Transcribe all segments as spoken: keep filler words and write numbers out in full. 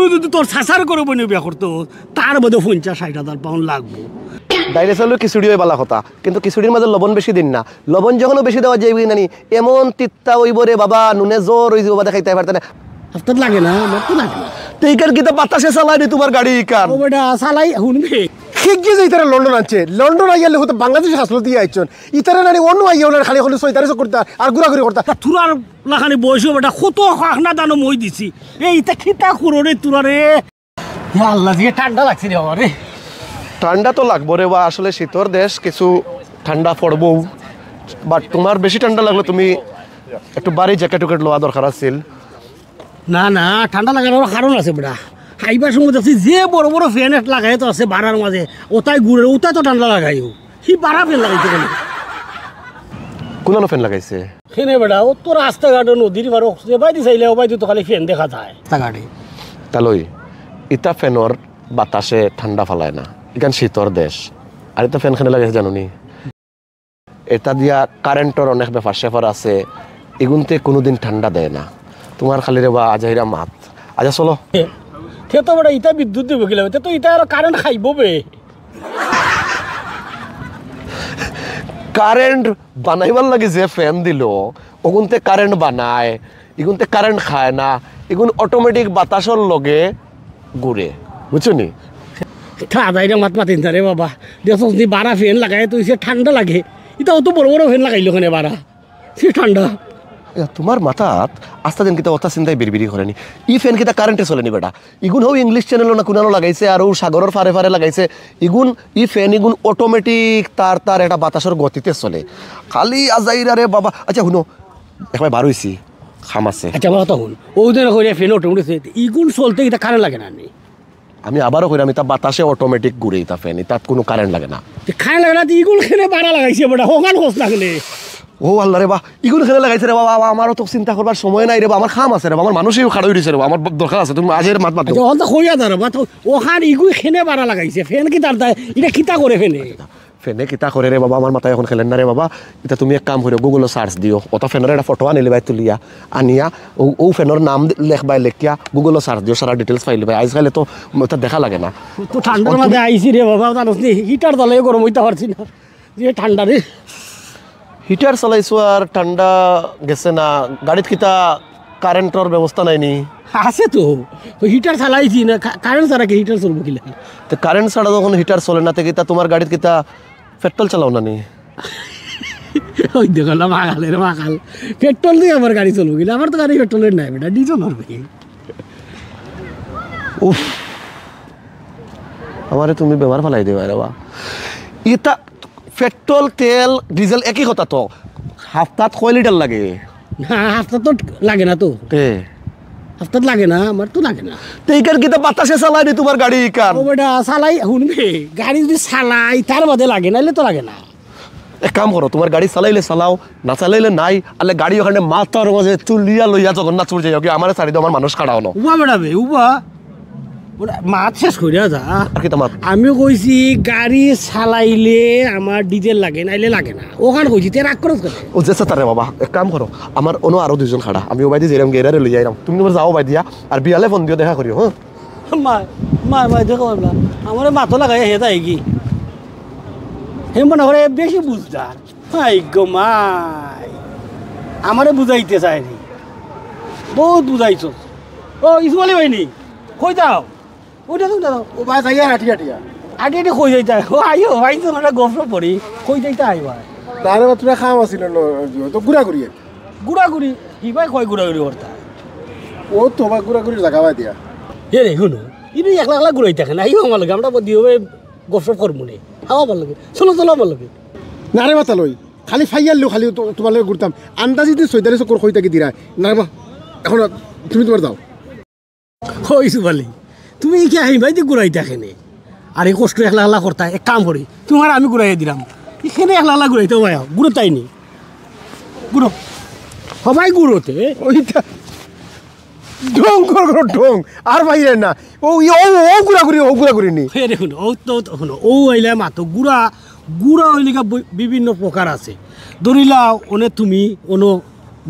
তুই যদি তোর চাচার ঘরর বইনরে বিয়া করতো, তার বাদে পঞ্চাশ ষাইট হাজার পাউন্ড লাগবো। ডাইলে চাউলো খিচুড়ি অয় বালা কথা, কিন্তু খিচুড়ির মাঝে লবণ বেশি দিন না। লবণ যখন বেশি দেওয়া যাইবো নানি, এমন তিত্তা অইবো রে বাবা, নুনে জোর অইযিবো, বাদে খাইতায় পারতায় না। হাপ্তাত লাগে না, আমার তো লাগে না। তে ইখান কিতা বাতাসে চালায় নি তুমার গাড়ি ইখান? ও বেটা, চালাই, হুনবে। হিগিয়ে যে ইতারে লন্ডন আনছে, লন্ডন আইয়ার লেখতে বাংলাদেশি খাসলত দিয়া আইছইন। ইতারে নানি অন্য আইয়া ওনার খালি খালি সইতারে চক্কর দিতা আর ঘুরাঘুরি করতা। তা তুরার লাখানি বয়সও বেটা কত খাখনা দানো মই দিছি। এই ইতা কিতা করো রে তুরা রে? ইয়া আল্লাহ, যে ঠান্ডা লাগছে রে বাবা রে। ঠান্ডা তো লাগবো রে বা, আসলে শীতর দেশ, কিছু ঠান্ডা পড়বো। বাট তুমার বেশি ঠান্ডা লাগলে তুমি একটু ভারী জ্যাকেট উকেট লওয়া দরকার আছিল। না, না, ঠান্ডা লাগার আরো কারণ আছে বেটা। আইবার সময় দেখছি যে বড় বড় ফ্যান লাগাই তো আছে বারার মাঝে, ওটাই ঘুরে, ওটা তো ঠান্ডা লাগাইও। হি বারা ফ্যান লাগাইছে কেনে? কুনানো ফ্যান লাগাইছে? কেনে বেটা, ও তো রাস্তাঘাটো নদীর পারো, যে বাইদি চাইলে ও বাইদি তো খালি ফ্যান দেখা যায় রাস্তাঘাটে। তালই, ইতা ফ্যানর বাতাসে ঠান্ডা ফালায় না, ইখান শীতর দেশ। আর ইতা ফ্যান কেনে লাগাইছে জানো নি? এটা দিয়া কারেন্টর অনেক ব্যাপার স্যাপার আছে, ইগুনতে কুনুদিন ঠান্ডা দেয় না। তুমার খালি রে বা আজাইরা মাত। আচ্ছা চলো। তে তো বেটা ইতা বিদ্যুৎ দিব কিলা? তে তো ইতা আরো কারেন্ট খাইবো বে। কারেন্ট বানাইবার লাগি যে ফ্যান দিল, ওগুনতে কারেন্ট বানায়, ইগুনতে কারেন্ট খায় না, ইগুন অটোমেটিক বাতাসর লগে ঘুরে, বুঝছো নি? তা আজাইরা মাত মাতিন না রে বাবা। দেখো, যদি বারা ফ্যান লাগায় তো ইসে ঠান্ডা লাগে, ইতা অত বড় বড় ফ্যান লাগাইলো কেনে বারা? সে ঠান্ডা। ইয়া, তুমার মাথাত আস্তা দিন কিতা অতা চিন্তায় বিড়বিড়ি করে নি? ই ফ্যান কিতা কারেন্টে চলে নি বেটা? ইগুন হউ ইংলিশ চ্যানেল না কুনানো লাগাইছে, আর ও সাগরর ফারে ফারে লাগাইছে। ইগুন, ই ফ্যান ইগুন অটোমেটিক তার, তার একটা বাতাসর গতিতে চলে। খালি আজাইরা রে বাবা। আচ্ছা হুনো, একবার বার অইছি, কাম আছে। আচ্ছা, আমার কথা হুন, ও দিন কইরা ফ্যান অটোমেটিক চলে, ইগুন চলতে কিতা কারেন্ট লাগে না নি? আমি আবারও কইরাম, ইতা বাতাসে অটোমেটিক ঘুরে ইতা ফ্যান, ইতাত কুনু কারেন্ট লাগে না। তে কারেন্ট লাগে না, তে ইগুন কেনে বারা লাগাইছে বেটা, হকান খোঁজ লাগলে। ও আল্লাহ রে বা, ইগুন কেনে লাগাইছে রে বাবা, বাবা, আমারও তো চিন্তা করবার সময় নাই রে বাবা, আমার কাম আছে রে বাবা, আমার মানুষই খাড়া অই রইছে রে বাবা, আমার দরকার আছে, তুমি আজের মাত মাত আচ্ছা, দাও। অখন কইয়া দাও রে বা, তো অখান ইগুই কেনে বারা লাগাইছে, ফ্যান কিতা তার দায়, ইটা কিতা করে ফ্যানে? ফ্যানে কিতা করে রে বাবা, আমার মাথায় অখন খেলের না রে বাবা। ইতা তুমি এক কাম করিও, গুগলো সার্চ দিও, অতা ফ্যানর একটা ফটো আনিলিবায় তুলিয়া, আনিয়া ও, ও ফ্যানর নাম লেখবায়, লেখিয়া গুগলো সার্চ দিও, সারা ডিটেইলস পাইলিবায়। আইজকাইলে তো ইতা দেখা লাগে না। তো ঠান্ডার মাঝে আইছি রে বাবা, জানোস নি, হিটার জ্বালাইয়া গরম অইতা পারছি না, যে ঠান্ডা রে। হিটার চালাইছো আর ঠান্ডা গেছে না, গাড়িত কিতা কারেন্টর ব্যবস্থা নাই নি? আছে তো, তো হিটার চালাইছি না, কা-, কারেন্ট ছাড়া কি হিটার চলবো কিলা? তো কারেন্ট ছাড়া যখন হিটার চলে না, তে কিতা তুমার গাড়িত কিতা পেট্রোল চালাও না নি? ওই দেখো না, মাগালের মাগাল। পেট্রোল দিয়া আমার গাড়ি চলবো কিলা? আমার তো গাড়ি পেট্রোলের নাই বেটা, ডিজেলর বে। উফ, আমারে তুমি বেমার ফালাই দিবায় রে বা। ইতা পেট্রোল, তেল, ডিজেল একই কথা তো। হাপ্তাত কয় লিটার লাগে? না, হাপ্তাত তো লাগে না তো। তে? হাপ্তাত লাগে না, আমার তো লাগে না। তে ইখান কিতা বাতাসে চালায় নি তুমার গাড়ি ইখান? ও বেটা, চালাই, হুনবে, গাড়ি যদি চালাই, তার বাদে লাগে, নাইলে তো লাগে না। এক কাম করো, তুমার গাড়ি চালাইলে চালাও, না চালাইলে নাই, আলে গাড়ি অখানে মাথার মাঝে তুলিয়া লইয়া জগন্নাথপুর যাইও গি, আমারে ছাড়ি দেও, আমার মানুষ খাড়া অনো। উবা বেটা বে, উবা। ওরা মাত শেষ করিয়া যা। আর কিতা মাত? আমি কইছি গাড়ি চালাইলে আমার ডিজেল লাগে, নাইলে লাগে না। অখান কইছি, তে রাগ করস কেনে? ও যে সেটা রে বাবা, এক কাম করো, আমার অনো আরো দুইজন খাড়া, আমি ও বাইদি যাইরাম, গেরারে লইয়া আইরাম, তুমি তুমার যাও বাইদিয়া, আর বিয়ালে ফোন দিও, দেখা করিও, হ্যাঁ? মায়, মায়, মায়, দেখো আমরা, আমারে মাতো লাগাই হে তাই কি? হে মনে করে বেশি বুঝদার। হায় গো মায়, আমারে বুঝাইতে চায়নি, বহুত বুঝাইছো। ও ইসমালি ভাই নি, কই যাও? ওইটা তো দাও। ও ভাই, যাইয়া হাঁটি হাঁটিয়া। আগে এটা কই যাইতা? ও আইও, ভাই তো আমরা গফ পড়ি। কই যাইতা আই ভাই? তাহলে বা তোরা খাওয়া ছিল না, তো ঘুরাঘুরি আর কি। ঘুরাঘুরি? কি ভাই কয় ঘুরাঘুরি করতা? ও তো ভাই ঘুরাঘুরির জায়গা ভাই দিয়া। এ রে, হুনো, ইনি একলা একলা ঘুরাই থাকে না। আইও আমার লগে, আমরা বদি হবে গফ করবো নে। হাওয়া ভালো লাগে। চলো, চলো আমার লগে। না রে মাথা লই, খালি ফাইয়ার লো, খালি তো-, তোমার লগে ঘুরতাম। আন্দাজি তুই সৈদালি চক্কর কই থাকি দিরা। না রে বা, এখন তুমি তোমার যাও। কইছো বালি, তুমি কি আহি ভাই দি ঘুরাইতা কেনে? আর এই কষ্ট একলা একলা করতা, এক কাম করি, তোমার আমি ঘুরাইয়া দিলাম। এখানে একলা একলা ঘুরাইতে ভাই, ঘুরো তাই নি। ঘুরো। সবাই ঘুরোতে। ওইটা ঢং কর, কর, ঢং। আর বাইরে না। ও, ই, ও, ও ঘুরাঘুরি, ও ঘুরাঘুরি নি। এ দেখুন, ও তো, তো হুনো, ও আইলে মাতো ঘুরা, ঘুরা অইলিগা বি-, বিভিন্ন প্রকার আছে। ধরিলাও, অনে তুমি, অনো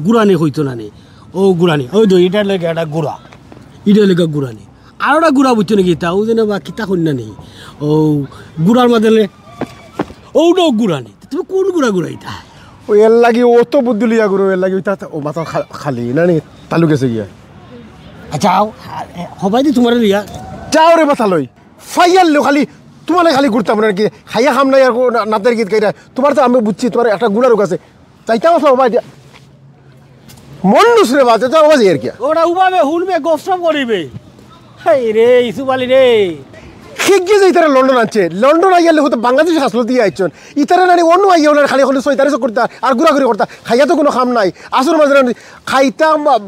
ঘুরানি কইতো না নি। ও ঘুরানি, ওই তো, ইটার লাগি একটা ঘুরা। ইটার লাগি ঘুরানি। আরোটা গুড়া বুঝছো নাকি ইতা? ও যেন বা কিতা কইন না নি? ও গুড়ার মাঝে লে-, ও না গুড়া নি। তুমি কোন গুড়া গুড়া ইতা? ও এর লাগি ও তো বুদ্ধি লইয়া গুড়ো, এর লাগি ওইটা ও মাথা খা-, খালি না নি, তালু গেছে গিয়া। আচ্ছা, আও, হবাই দি তোমারে লইয়া। যাও রে মাথা লই। ফাইয়ার লো খালি, তোমার খালি ঘুরতাম না কি? খাইয়া খাম নাই আর কো-, না-, নাতের গীত গাইরা। তোমার তো আমি বুঝছি, তোমার একটা গুড়া রোগ আছে। যাইতাম আসলে হবাই দিয়া। মন নুসরে বাজে তো আওয়াজ এর কিয়া? ওরা উবাবে হুনবে, গফসফ করিবে। হায় রে, ইসুফ আলী রে। শেখ গিয়ে যে ইতারা লন্ডন আনছে, লন্ডন আইয়া লেখো তো বাংলাদেশ হাসলো দিয়ে আইছন। ইতারা নানি অন্য আইয়া ওনার খালি খালি সৈতারে করতা আর ঘুরাঘুরি করতা। খাইয়া তো কোনো খাম নাই। আসল মাঝে নানি খাইতা, মা-,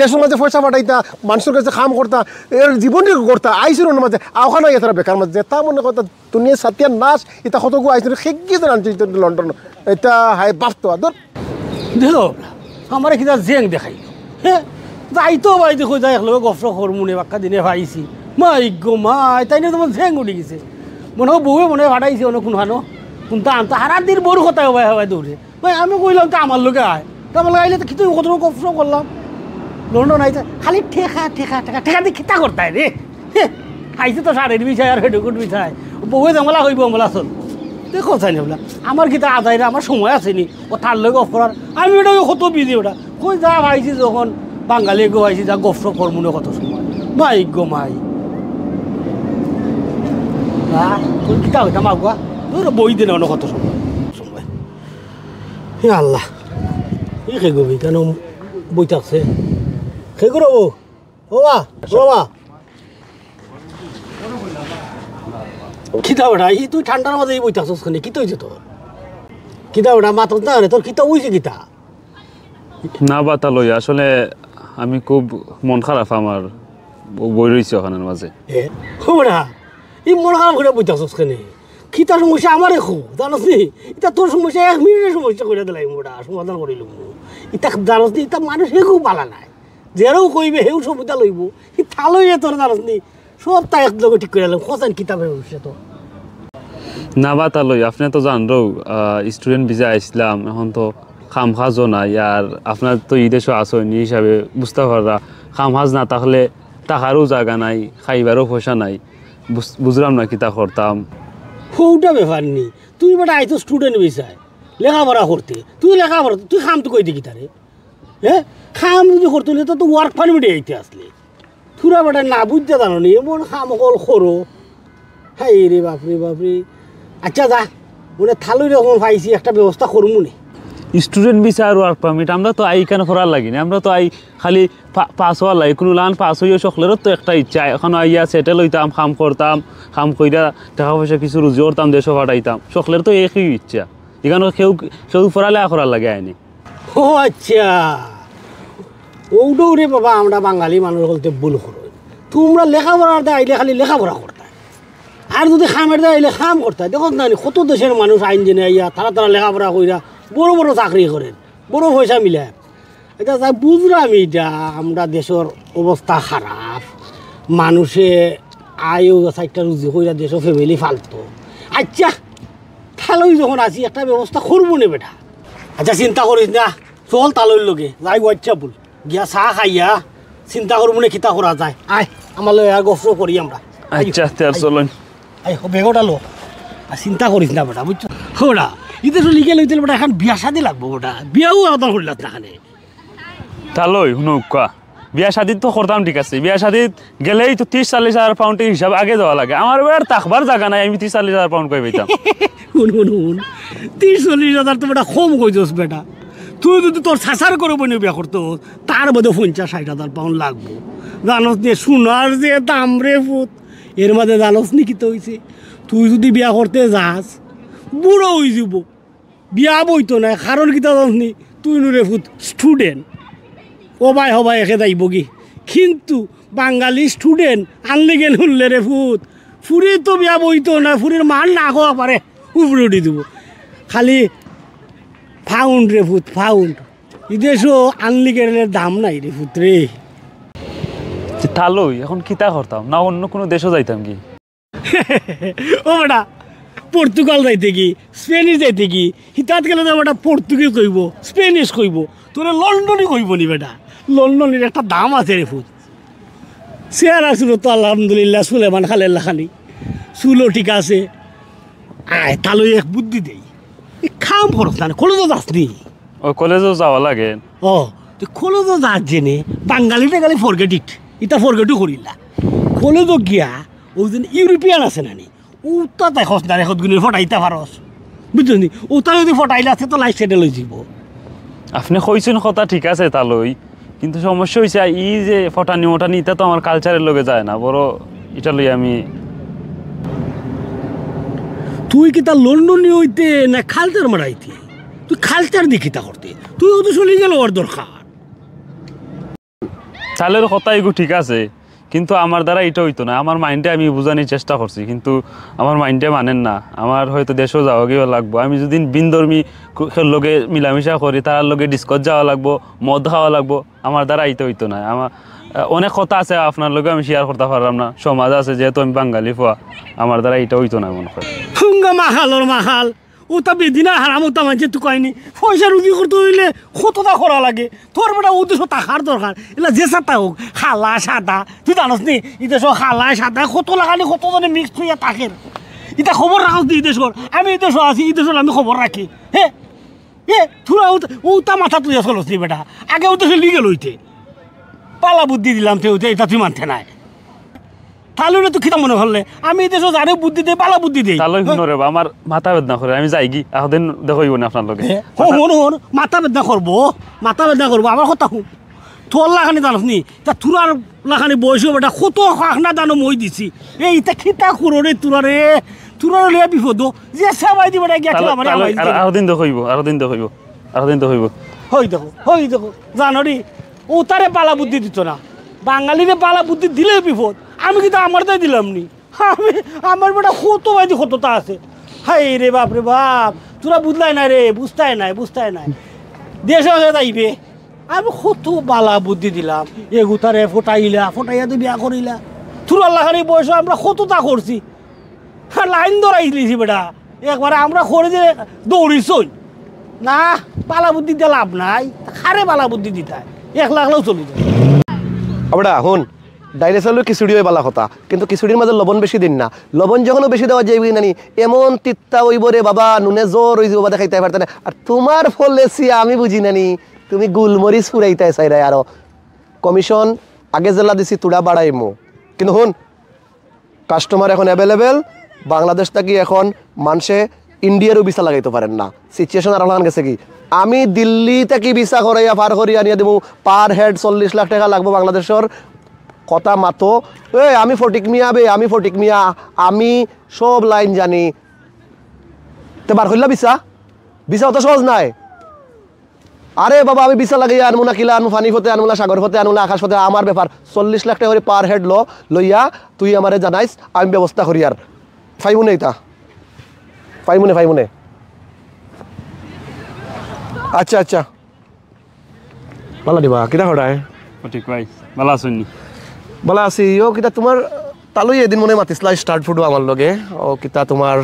দেশের মাঝে পয়সা পাঠাইতা, মানুষের কাছে খাম করতা, এর জীবন করতা, আইসের অন্য মাঝে, আওখানে আইয়া তারা বেকার মাঝে, তা মনে করতা দুনিয়া সাতিয়ার নাশ, ইতা কতগু আইছন, শেখ গিয়ে আনছে ইতা লন্ডন। ইতা হায় বাপ তো আদর। দেখো, আমারে কিতা জেং দেখাই। হ্যাঁ? যাইতো ভাই দেখো, যাই একলগে গফসফ করমু নে, বাক্কা দিনে পাইছি। মাই গো মাই, তাই না তোমার জেং উঠি গেছে। মনে হয় বউয়ে মনে হয় ফাটাইছে অন্য কোন হানো। কোনটা আনতা হারা দিন বউর কথায় হবাই হবাই দৌড়ে। ভাই, আমি কইলাম তো আমার লগে আয়। তো আমার লগে আইলে তো কিতা কত গফসফ করলাম। লন্ডন আইতে খালি ঠেকা, ঠেকা, ঠেকা, ঠেকা দিয়ে কিতা করতায় রে? হে, আইছে তো শাড়ির বিষয় আর হেডুকুট বিষয়। বউয়ে ঝামেলা হইব, আমলা চল। দেখো চাই না বলে, আমার কিতা আজাইরা, আমার সময় আছে নি। ও তার লগে গফ করার, আমি ওটা কত বিজি ওটা। কই যা পাইছি যখন বাঙালি গো পাইছি, যা গফসফ করমু নে কত সময়। মাই গো মাই। না, তোর কিতা হইতাম আগুয়া? তোর বই দিন অন্য কত সময়। সময়। হে আল্লাহ, ই খে গবি কেন বই থাকছে? খে গো রবো? ও বা, ও বা। কিতা বেটা, ই তুই ঠান্ডার মাঝে ই বই থাকছস কেনে? কিতা হইছে তোর? কিতা বেটা, মাতস না রে, তোর কিতা হইছে কিতা? না বা তালই, আসলে আমি খুব মন খারাপ আমার, ব-, বই রইছে ওখানের মাঝে। এ, ও বেটা, ই মন খারাপ করে বই থাকছস কেনে? কিতা সমস্যা আমারে খো, জানোস নি? ইতা তোর সমস্যা এক মিনিটের সমস্যা করে দিলাই মোটা, সমাধান করে লইব। ইতা জানোস নি, ইতা মানুষ হে খুব বালা নাই। যেরাও কইবে হেউ সুবিধা লইব। ই তালই এ তোর জানোস নি? সব তা এক লগে ঠিক করে আলাম। খোঁজান কিতাবের ভবিষ্যৎ। না বা তালই, আপনি তো জানরও, আহ, স্টুডেন্ট ভিসা আইসলাম, এখন তো কাম কাজও নাই। আর আপনার তো ই দেশও আছইন, ই হিসাবে বুঝতা পাররা, কাম কাজ না থাকলে থাকারও জাগা নাই, খাইবারও পয়সা নাই। বুঝ-, বুঝলাম না কিতা করতাম। হউটা ব্যাপার নি, তুই বেটা আইতো স্টুডেন্ট ভিসায় লেখাপড়া করতে, তুই লেখাপড়া, তুই কাম তো কই দেখি তারে? হ্যাঁ, কাম যদি করতে হইলে তো, তো ওয়ার্ক পারমিটে আইতে আসলে। থুরা বেটা না বুঝতে জানো নি, এমন কাম হল করো। হায় রে বাপরে বাপরে। আচ্ছা যা, মানে তালই রকম পাইছি, একটা ব্যবস্থা করমু নে। স্টুডেন্ট ভিসা আর ওয়ার্ক পারমিট, আমরা তো আই ইখান করার লাগি না, আমরা তো আই খালি পা-, পাস হওয়ার লাগি। কোনো লান পাস হইও সকলেরও তো একটা ইচ্ছা, এখন আইয়া সেটেল হইতাম, কাম করতাম, কাম কইরা টাকা পয়সা কিছু রুজি করতাম, দেশও পাঠাইতাম, সকলের তো একই ইচ্ছা। এখানে কেউ, কেউ পড়ালেখা করার লাগি আয়নি। ও আচ্ছা, ওটাও রে বাবা, আমরা বাঙালি মানুষ বলতে ভুল করো। তোমরা লেখাপড়ার দা আইলে খালি লেখাপড়া করতায়, আর যদি কামের দা আইলে কাম করতায়। দেখো না নি, কত দেশের মানুষ আইন জেনে আইয়া তারা তারা লেখাপড়া কইরা বড় বড় চাকরি করের, বড় পয়সা মিলায়। এটা যা বুঝলাম, এটা আমরা দেশের অবস্থা খারাপ, মানুষে আয়ও চারটা রুজি কইরা দেশও ফ্যামিলি ফালতো। আচ্ছা, তালই যখন আছি, একটা ব্যবস্থা করবো নে বেটা। আচ্ছা, চিন্তা করিস না, চল তালইর লগে, যাই WhatsApp বল, গিয়া চা খাইয়া চিন্তা করবো নে কিতা করা যায়। আয়, আমার লগে আর গফসফ করি আমরা। আয়, আচ্ছা, তে আর আয়, চলুন। আয়, ও বেগটা লো। আর চিন্তা করিস না বেটা, বুঝছো? ওরা, ইতে তো লিগে লইতে বেটা, এখন বিয়া শাদি লাগবো বেটা, বিয়াও আবার করিলাস না এখানে। তালই, হুনো উক্কা। বিয়া শাদি তো করতাম, ঠিক আছে। বিয়া শাদি গেলেই তো ত্রিশ চল্লিশ হাজার পাউন্ডের হিসাব আগে দেওয়া লাগে। আমার বেটার থাকবার জাগা নাই, আমি ত্রিশ চল্লিশ হাজার পাউন্ড কই পাইতাম? হুন, হুন, হুন। ত্রিশ চল্লিশ হাজার তো বেটা কম কইছস বেটা। তুই যদি তোর চাচার করে বইনে বিয়া করতে হস, তার মধ্যে পঞ্চাশ ষাট হাজার পাউন্ড লাগবো। জানোস নি সোনার যে দাম রে পুত, এর মাঝে জানোস নি কিতা হইছে? তুই যদি বিয়া করতে যাস, বুড়া হই যাবো। বিয়া বইতো নায়, কারণ কিতা জানোস নি? তুই নু রে পুত স্টুডেন্ট। ও ভাই, হ ভাই, একে যাইবো কি? কিন্তু বাঙালি স্টুডেন্ট আনলিগেল হুনলে রে পুত, ফুরি তো বিয়া বইতো নায়, ফুরির মান না হওয়া পারে, উপরে উঠি দিব। খালি পাউন্ড রে পুত, পাউন্ড। বিদেশও আনলিগেলের দাম নাই রে পুত রে। তালই, এখন কিতা করতাম? না অন্য কোনো দেশও যাইতাম কি? ও বেটা, পর্তুগাল যাইতে কি, স্পেনিশ যাইতে কি, হিতাত গেলে তো বেটা পর্তুগিজ কইব, স্পেনিশ কইব, তোরে লন্ডনি কইব নি বেটা? লন্ডনির একটা দাম আছে রে পুত। চেহারা সুরত তো আলহামদুলিল্লাহ সুলেমান খানের লাখানি, চুলও ঠিক আছে। আয়, তালই এক বুদ্ধি দেই, এই কাম খরচ না, কলেজও যাস নি? ও, কলেজও যাওয়া লাগে। ও, তুই কলেজও যাস জেনে, বাঙালি টাঙালি ফরগেট ইট, ইতা ফরগেটও করিলা। কলেজও গিয়া ওই যে ইউরোপিয়ান আছে না নি, উতা দেখস না রে, কতগুলি ফটাইতা পারস, বুঝছস নি? উতা যদি ফটাইলে আছে তো লাইফ সেটেল হয়ে যাব। আপনি কইছেন কথা ঠিক আছে তালই, কিন্তু সমস্যা হইছে এই যে ফটানি মটানি, ইতা তো আমার কালচারের লগে যায় না। বড় ইটা লই আমি তুই কিতা লন্ডনি হইতে না কালচার মারাইতে? তুই কালচার দিয়ে কিতা করতে? তুই তো চলে গেল ওর দরকার। তালইর কথা এগু ঠিক আছে, কিন্তু আমার দ্বারা ইটা হইতো না। আমার মাইন্ডে আমি বুঝানির চেষ্টা করছি, কিন্তু আমার মাইন্ডে মানেন না। আমার হয়তো দেশও যাওয়া গিয়ে লাগবো। আমি যদি বিনধর্মী কু-, কেউর লগে মিলামিশা করি, তার লগে ডিস্কোত যাওয়া লাগবো, মদ খাওয়া লাগবো, আমার দ্বারা ইটা হইতো না। আমার আহ, অনেক কথা আছে আপনার লগে আমি শেয়ার করতে পারলাম না, সমাজ আছে, যেহেতু আমি বাঙালি ফুয়া, আমার দ্বারা ইটা হইতো না মনে হয়। ফুঙ্গা মাখালর মাখাল, ওটা বেদিনা হারাম, ওটা মানছে তুকাইনি। পয়সা রুজি করতে হইলে কতটা করা লাগে। তোর বেটা ও দেশো থাকার দরকার। এলা যে সাতা হোক, কালা, সাদা, তুই জানোস নি? এই দেশো কালা, সাদা, কত লাখানি, কত জনে মিক্স হইয়া থাকের। ইটা খবর রাখোস নি এই দেশর? আমি এই দেশো আছি, এই দেশর আমি খবর রাখি। হে, এ, তোরা ও, ওটা মাথা তুই চলস নি বেটা। আগে ও দেশো লিগেল হইতে। বালা বুদ্ধি দিলাম, তে ওটা, এটা তুই মানতে নাই। তালইরে তুই কিতা মনে করলে? আমি এই দেশো যারে বুদ্ধি দেই, বালা বুদ্ধি দেই। তালই হুনো রে বা, আমার মাথা বেদনা করে, আমি যাই কি? আহদিন দেখা হইব না আপনার লগে। এ, হো, হুন, হুন, মাথা বেদনা করবো, মাথা বেদনা করবো, আমার কথা হুন। তোর লাখানি জানোস নি? তা তোরার লাখানি বয়সে বেটা কত খাখনা দানো মই দিছি। এই ইতা কিতা করো রে তোরা রে? তোরা লইয়া বিপদ। যে সেবাই দি বেটা গিয়া তালই, খেলা মারে তালই, আমায় আর, দিতে। আরো দিন দেখা হইব, আরো দিন দেখা হইব, আরো দিন দেখা হইব। হই দেখো, হই দেখো, জানো রে, ও তারে বালা বুদ্ধি দিত না। বাঙালিরে বালা বুদ্ধি দিলেও বিপদ। আমি কিন্তু আমার তাই দিলাম নি। আমি, আমার বেটা কত বাইদি কতটা আছে। হায় রে বাপ রে বাপ, তোরা বুঝলাই না রে, বুঝতাই নাই, বুঝতাই নাই। দেশে হয়ে যাইবে। আমি কত বালা বুদ্ধি দিলাম, এগুতারে ফটাইলা, ফটাইয়া তো বিয়া করিলা। তোরা লাখানি বয়সে আমরা কতটা করছি। হ্যাঁ, লাইন ধরাই দিছি বেটা। একবারে আমরা করে যে দৌড়িছই। না, বালা বুদ্ধি দিয়ে লাভ নাই। কারে বালা বুদ্ধি দিতায়? এক লাখ লাও চলি যায়। আ বেটা, হুন, ডাইলে চাউলো খিচুড়ি হয় বালা কথা, কিন্তু খিচুড়ির মাঝে লবণ বেশি দিন না। লবণ যখনও বেশি দেওয়া যাইবি নানি, এমন তিত্তা হইব রে বাবা, নুনে জ্বর হইব বাবা, দেখাইতে পারতে না। আর তোমার ফলেসি আমি বুঝি নানি, তুমি গুলমরিচ ফুরাইতে চাইরায় আরো। কমিশন আগে যেলা দিছি, তুড়া বাড়াইমু। কিন্তু হুন, কাস্টমার এখন অ্যাভেলেবল। বাংলাদেশ থাকি এখন মানষে ইন্ডিয়ারও ভিসা লাগাইতে পারেন না, সিচুয়েশন আর লাগান গেছে কি। আমি দিল্লি থাকি ভিসা করাইয়া পার করিয়া আনিয়া দেবো, পার হেড চল্লিশ লাখ টাকা লাগবো বাংলাদেশর। কথা মাতো, এ আমি ফটিক মিয়া বে, আমি ফটিক মিয়া, আমি সব লাইন জানি। তে বার করলা ভিসা, ভিসা অত সহজ নাই। আরে বাবা, আমি ভিসা লাগাইয়া আনমু না, কিলা আনমু, পানি পথে আনমু না, সাগর পথে আনমু না, আকাশ পথে, আমার ব্যাপার। চল্লিশ লাখ টাকা করে পার হেড ল, লইয়া তুই আমারে জানাইস, আমি ব্যবস্থা করি। আর পাইমু নে ইতা, পাইমু নে, পাইমু নে। আচ্ছা, আচ্ছা, বালা দিবা, কিতা করায়? ও ঠিক ভাই, বালা আছইন নি? বালা আছি। ও কিতা তোমার তালই এদিন মনে মাতিসলা স্টার্ট ফুডো আমার লগে। ও কিতা তোমার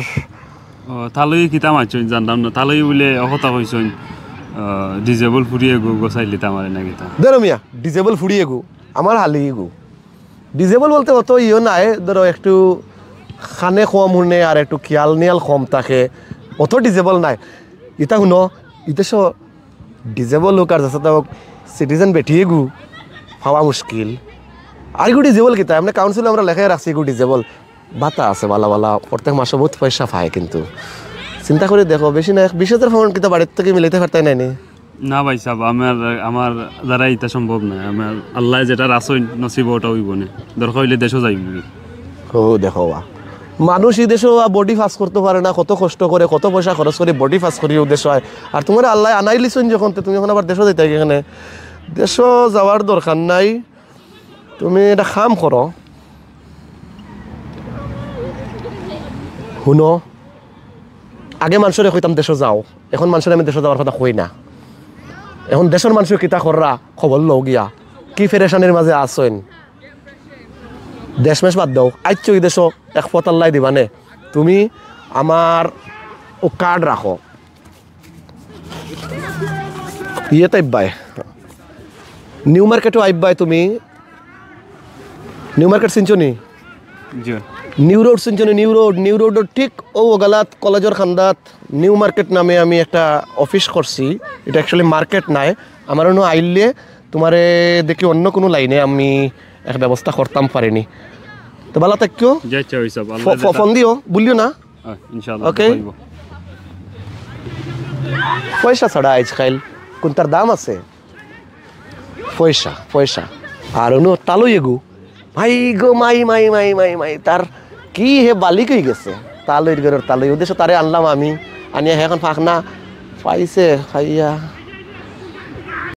ও, তালই কিতা মাতছইন জানতাম না। তালই বুলে অ কথা কইছইন, আহ, ডিজেবল ফুড়ি এগু গছাইলিতা আমারে না কিতা? ধরো মিয়া, ডিজেবল ফুড়ি এগু, আমার হালি এগু। ডিজেবল বলতে অত ইয়ে নাই, ধরো একটু কানে কম হুনে আর একটু খিয়াল নিয়াল কম থাকে, অত ডিজেবল নাই। ইতা হুনো, ইতা স-, ডিজেবল হোক আর যেটা হোক, সিটিজেন বেটি এগু পাওয়া মুশকিল। আর এগু ডিজেবল কিতা? আমরা কাউন্সিলে আমরা লেখাই রাখছি এগু ডিজেবল। বাতা আছে বালা বালা, প্রত্যেক মাসে বহুত পয়সা পায়, কিন্তু চিন্তা করে দেখো, বেশি না, এক বিশ হাজার পাউন্ড কিতা বাড়ির থেকে মিলাইতে পারতায় নায় নি? না ভাই সাহেব, আমার, আমার দ্বারা ইতা সম্ভব নায়। আমার আল্লায় যেটা রাখছইন নসিব, ওটা হইব না। দরকার হইলে দেশও যাইব। ও দেখো বা, মানুষ এই দেশে বডি পাস করতে পারে না, কত কষ্ট করে, কত পয়সা খরচ করে বডি পাস করি ও দেশে হয়। আর তোমার আল্লায় আনাইলিছইন যখন, তে তুমি এখন আবার দেশে যাইতায় কিখানে? দেশে যাওয়ার দরকার নাই, তুমি এটা কাম করো। হুনো, আগে মানষরে কইতাম দেশে যাও, এখন মানষরে আমি দেশে যাওয়ার কথা কই না। এখন দেশর মানষে কিতা কররা খবর লও গিয়া, কি পেরেশানির মাঝে আছইন। দেশমেশ বাদ দাও, আইচ্ছ ই দেশো এক পথ আল্লায় দিবা নে। তুমি আমার ও কার্ড রাখো, ইয়েত আইবায়, নিউ মার্কেটো আইবায় তুমি, নিউ মার্কেট চিনছো নি? জি। নিউ রোড চিনছো নি? নিউ রোড, নিউ রোডর ঠিক অউ অগালাত কলেজর কান্দাত নিউ মার্কেট নামে আমি একটা অফিস করছি। ইটা অ্যাকচুয়ালি মার্কেট নায়। আমার অনো আইলে তুমারে দেখি অন্য কুনু লাইনে আমি এক ব্যবস্থা করতাম পারিনি। তো ভালা থাকিও। জি, আচ্ছা, অইছে। ফ-, ফ-, ফোন দিও, ভুলিও না। হ্যাঁ, ইনশাআল্লাহ। ওকে। পয়সা ছাড়া আইজকাইল কুনটার দাম আছে? পয়সা, পয়সা। আর অনো তালই এগু। মাই গো মাই, মাই, মাই, মাই, মাই। তার কি হে বালিক অই গেছে। তালইর ঘরর তালই। উদ্দেশ্য তারে আনলাম আমি। আনিয়া হে অখন ফাকনা পাইছে, খাইয়া।